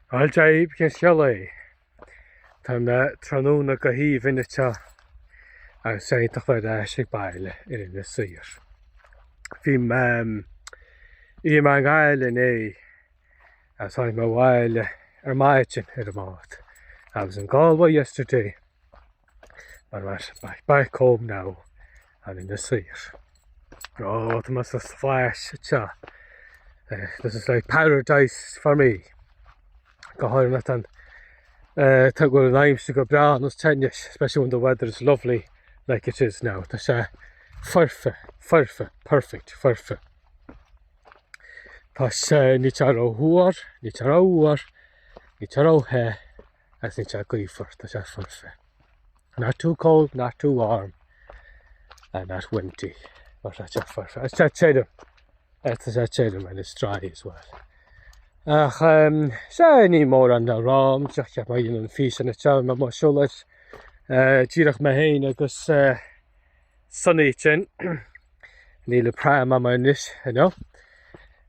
Bhuel daoibh, cén scéal é? Tá mé tráthnóna go haoibhinn anseo agus is iontach bheith ar ais ag baile ar Inis Oírr. Bhí mé, bhí mé i nGaillimh inné agus tháinig mé abhaile ar maidin ar an mbád. I was in Galway yesterday but I'm back, back home now on Inis Oírr. Oh, tá mé sa spláis anseo. This is like paradise for me. Go háirithe an tá go bhfuil an aimsir go breá ar nós atá anois, especially when the weather is lovely like it is now. Tá sé foirfe, foirfe, perfect, foirfe. Tá sé níl sé rófhuar, níl sé rófhuar, níl sé róthe agus níl sé gaofar, tá sé foirfe. Not too cold, not too warm and not windy. Mar tá sé foirfe. Tá sé tirim. Tá sé tirim and it's dry as well. Ach um, sea níl mórán le rá, cheap mé dhéanamh an físeán anseo mé ag siúl uh, díreach mé féin agus uh, Sonny ansin. Níl an pram agam anois, you know.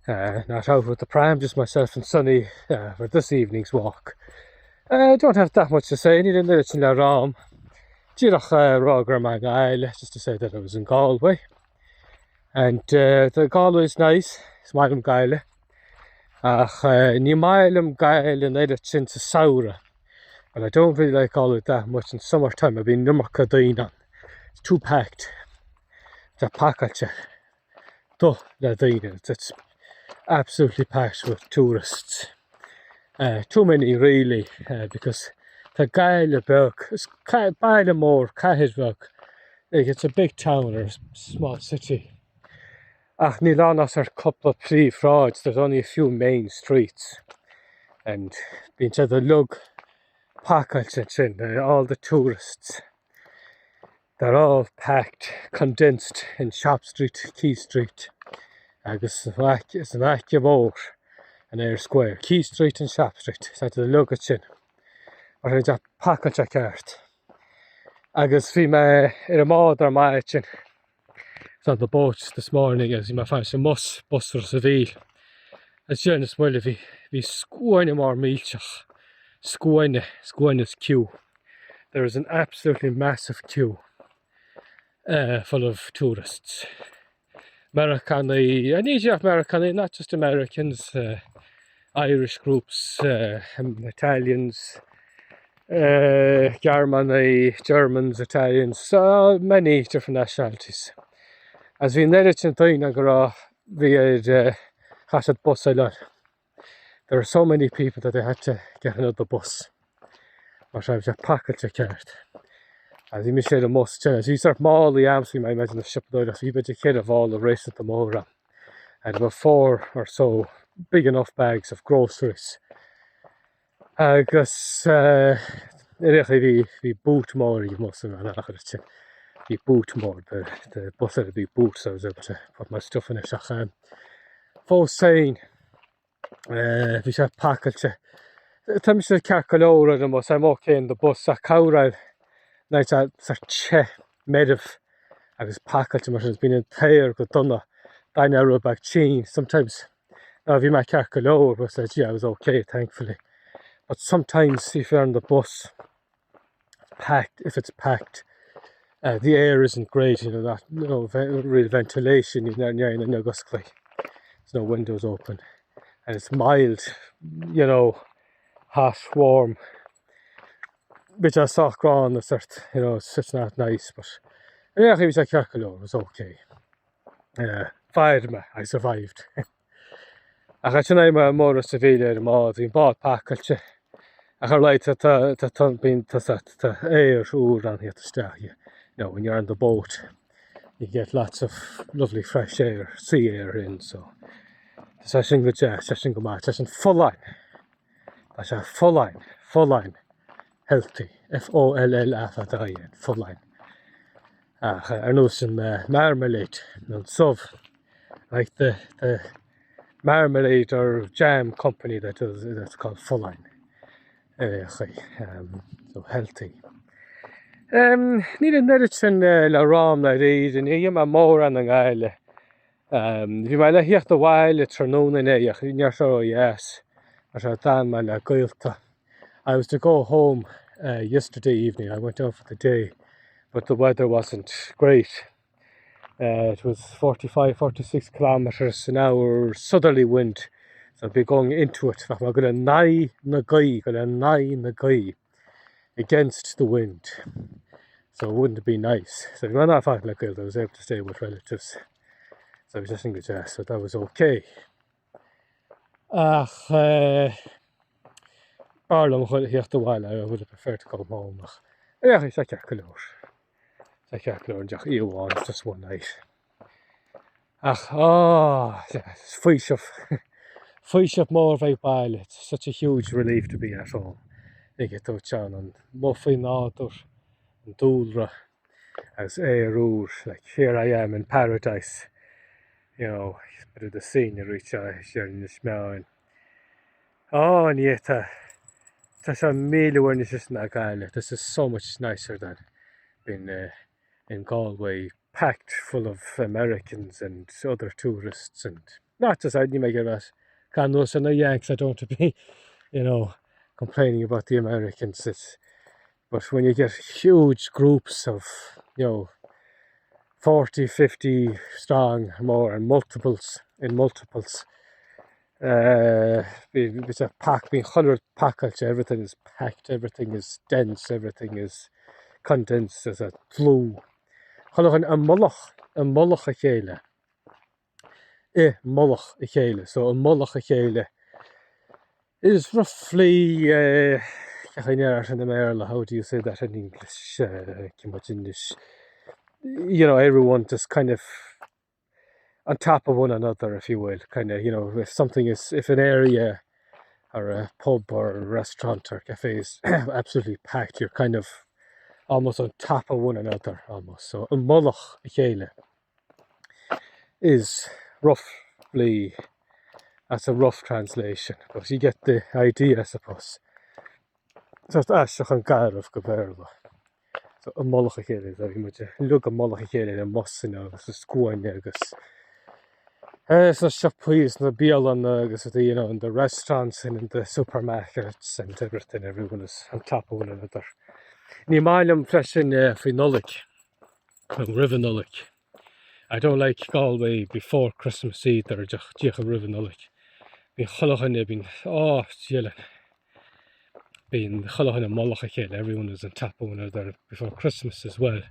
Uh, not out with the pram, just myself and Sonny uh, for this evening's walk. Uh, don't have that much to say, níl an oiread sin le rá agam. Díreach uh, rá go raibh mé i nGaillimh, just to say that I was in Galway. And uh, the Galway is nice, is maith liom Gaillimh. Ach uh, ní maith liom Gaillimh an oiread sin sa samhradh. And I don't really like Galway that much in summertime, bíonn an iomarca daoine ann. It's too packed. Tá pacáilte dubh le daoine. It's absolutely packed with tourists. Uh, too many really, uh, because tá Gaillimh beag, is baile mór, cathair bheag. Like it's a big town or a small city. Ach níl ann ach sort cúpla príomhshráid, there's only a few main streets. And bíonn siad uilig pacáilte ansin, all the tourists. They're all packed, condensed in Shop Street, Quay Street agus san Fhaiche Mhór, in Eyre Square. Quay Street and Shop Street, tá siad uilig ansin. Mar sin tá pacáilte ceart. Agus bhí mé ar an mbád ar maidin. I was on the boat this morning agus bhí mé ag fanacht ar an mbus, bus Ros a' Mhíl. Ansin is moille bhí, bhí scuaine mór millteach. Scuaine, scuaine is queue. There is an absolutely massive queue uh, full of tourists. Meiriceánaigh, ní díreach Meiriceánaigh, not just Americans, uh, Irish groups, uh, Italians, uh, Gearmánaigh, Germans, Italians, so many different nationalities. Agus bhí an oiread sin daoine go raibh bhí ar uh, chaith siad bus eile. There were so many people that they had to get another bus. Mar sin bhí sé pacáilte ceart. Agus bhí mise ar an mbus sin. Bhí sort málaí a'm so bhí mé ag siopadóireacht. Bhí b'fhéidir cheithre mhála réasúnta mór a'm. And about four or so big enough bags of groceries. Agus ar aon chaoi bhí bhí boot mór ag an mbus an achar sin. Bhí boot mór, the, the bus had a big boot so I was able to put my stuff in it. Ach um, fós féin Bhí sé pacáilte. Tá mise ceart go leor ar an mbus, I'm okay in the bus ach corruair nuair tá sé te meirbh agus pacáilte mar sin, bíonn an t-aer go dona, d'éireofá rud beag tinn sometimes. Now bhí mé ceart go leor but yeah, I was okay thankfully. But sometimes if you're on the bus packed, if it's packed, uh, the air isn't great, you know, that, no real ventilation, there's no windows open, and it's mild, you know, hot, warm, bit of soft grán, sort, you know, it's, it's not nice, but yeah, bhí sé ceart go leor, it was okay. Uh, Mhair mé, I survived. Ach ansin tháinig mé amach Ros a' Mhíl ar an mbád, bhí an bád pacáilte. Ach ar leith tá tá tá bíonn tá tá tá aer úr ann thíos isteach, you know, when you're on the boat you get lots of lovely fresh air, sea air in, so tá sé sin go deas, tá sé sin go maith, tá sé sin folláin, tá sé folláin, folláin, healthy, F-O-L-L-A fada I-N, folláin. Ach ar nós an marmalade, an subh, like the, the marmalade or jam company that does, that's called Folláin. Ar aon chaoi, um, so healthy. Um, níl an oiread sin uh, le rá agam dáiríre, ní dheachaigh mé mórán i nGaillimh. Um, bhí mé le theacht abhaile tráthnóna inné ach ní raibh sé ródheas. Mar sea, d'fhan mé le gaolta. I was to go home uh, yesterday evening. I went out for the day, but the weather wasn't great. Uh, it was 45, 46 kilometres an hour southerly wind. So I'd be going into it. Bheadh mé ag dul in aghaidh na gaoithe, dul in aghaidh na gaoithe against the wind. So it wouldn't be nice. So bhí mé in ann fanacht le gaolta, I was able to stay with relatives. So bhí sé sin go deas, so that was okay. Ach eh, b'fhearr liom theacht abhaile, I would have preferred to come home ach bhí sé ceart go leor. Sé ceart go leor an deach oíche amháin, it's just one night. Ach ah, faoiseamh, faoiseamh mór bheith baile, it's such a huge relief to be at home. Ag dul ann amuigh faoin nádúr, an dúlra, agus aer úr, like here I am in paradise, you know, bit of the scenery seo ar Inis Meáin. Á, ní tá, tá sé 1000 uair níos deise ná Gaillimh, this is so much nicer than being uh, in Galway, packed full of Americans and other tourists and not just níl mé ag rá gan anuas ar na Yanks, I don't want to be, you know, complaining about the Americans. It's, but when you get huge groups of, you know, 40, 50 strong more and multiples in multiples, uh, bhí sé packed, bíonn chuile rud pacáilte, everything is packed, everything is dense, everything is condensed as a dlúth. Chuile dhuine i mullach, i mullach a chéile. I mullach a chéile. So i mullach a chéile is roughly uh, in Béarla, how do you say that in English? Uh, you know, everyone just kind of on top of one another, if you will, kind of, you know, if something is, if an area or a pub or a restaurant or cafe is absolutely packed, you're kind of almost on top of one another, almost. So, i mullach a chéile is roughly, that's a rough translation, but you get the idea, I suppose. Sórt aistriúchán garbh go Béarla. So i mullach a chéile, so bhí muid uilig i mullach a chéile ar an mbusanna agus sa scuaine agus eh, sna siopaí, sna bialanna agus the, you know, in the restaurants and in the supermarkets and everything, everyone is on top of one another. Ní maith liom freisin eh, faoi Nollaig, nó roimh an Nollaig. I don't like Galway before Christmas either, díreach roimh an Nollaig. Bíonn chuile dhuine, bíonn, oh, Dia linn. Bíonn chuile dhuine i mullach a chéile, everyone is on top of one another before Christmas as well.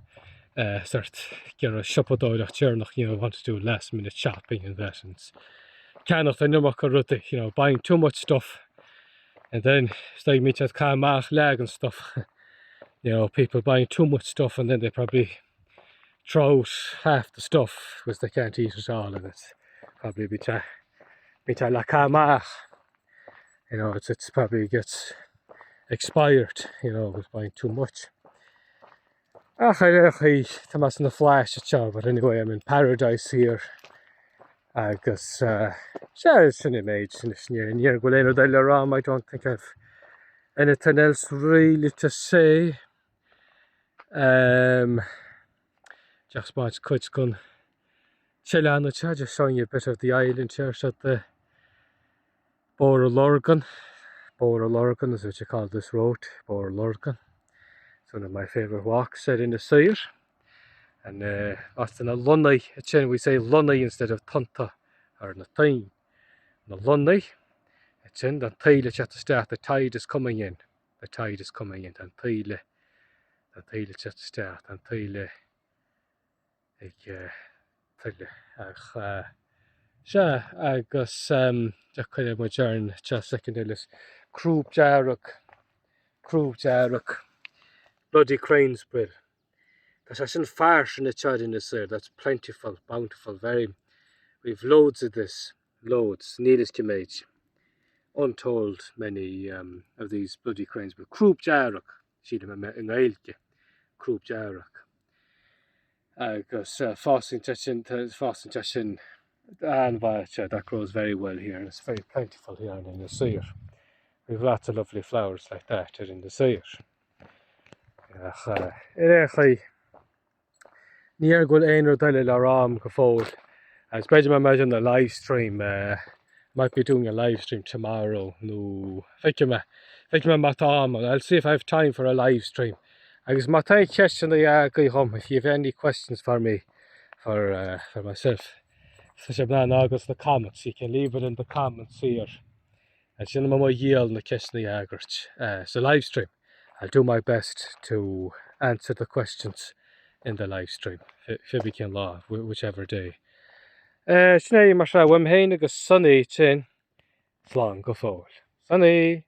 Uh, sórt ag iarraidh siopadóireacht dheireanach, you know, want to do last minute shopping and that and ceannacht an iomarca rudaí, you know, buying too much stuff and then is bíonn siad ag caitheamh amach leath an stuff. You know, people buying too much stuff and then they probably throw out half the stuff because they can't eat it all and it's probably bíonn sé bíonn sé le caitheamh amach. You know, it's, it's probably gets expired, you know, with buying too much. Ach ar aon chaoi, tá mé sna flaithis anseo, but anyway, I'm in paradise here. Agus, uh, sea, sin an méid, sin is ní ní go bhfuil aon rud eile le rá, I don't think I've anything else really to say. Um, just spáint cuid den oileán anseo, just showing you a bit of the island here, so the Bóthar Lurgan. Bóthar Lurgan is what you call this road, Bóthar Lurgan. It's one of my favourite walks ar Inis Oírr. And uh, as na lonnaí, ansin we say lonnaí instead of tonnta or na toinn. Na lonnaí, ansin an taoille ag teacht isteach, the tide is coming in. The tide is coming in. An taoille, an taoille ag teacht isteach, an taoille ag tuile. Ach sea, agus cuirfidh muid ar seo soicind eile. Crúb dearg, crúb dearg, bloody cranesbill. Tá sé sin fairsing anseo ar Inis Oírr, that's plentiful, bountiful, very, we've loads of this, loads, níl fhios cé méid, untold many um, of these bloody cranesbill. Crúb dearg, sílim i nGaeilge, crúb dearg. Agus fásann sé sin, fásann sé sin an-mhaith, that grows very well here and it's very plentiful here in Inis Oírr. We've lots of lovely flowers like that here in Inis Oírr. Ach ar aon chaoi, ní go bhfuil aon rud eile le rá go fóill. Agus b'fhéidir má mbeidh an live stream. Might be doing a live stream tomorrow nó feicfidh mé. Feicfidh mé má tá am ann. I'll see if I have time for a live stream. Agus má tá aon cheisteanna agaibh dhom, if you have any questions for me, for, uh, for myself, tá sibh in ann a fhágáil sna comments, you can leave it in the comments here. Agus déanfaidh mé mo dhícheall na ceisteanna a fhreagairt uh, sa live stream. I'll do my best to answer the questions in the live stream, pé cén lá, whichever day. Sin é mar sin, uaim féin agus Sonny, sin, slán go fóill. Sonny!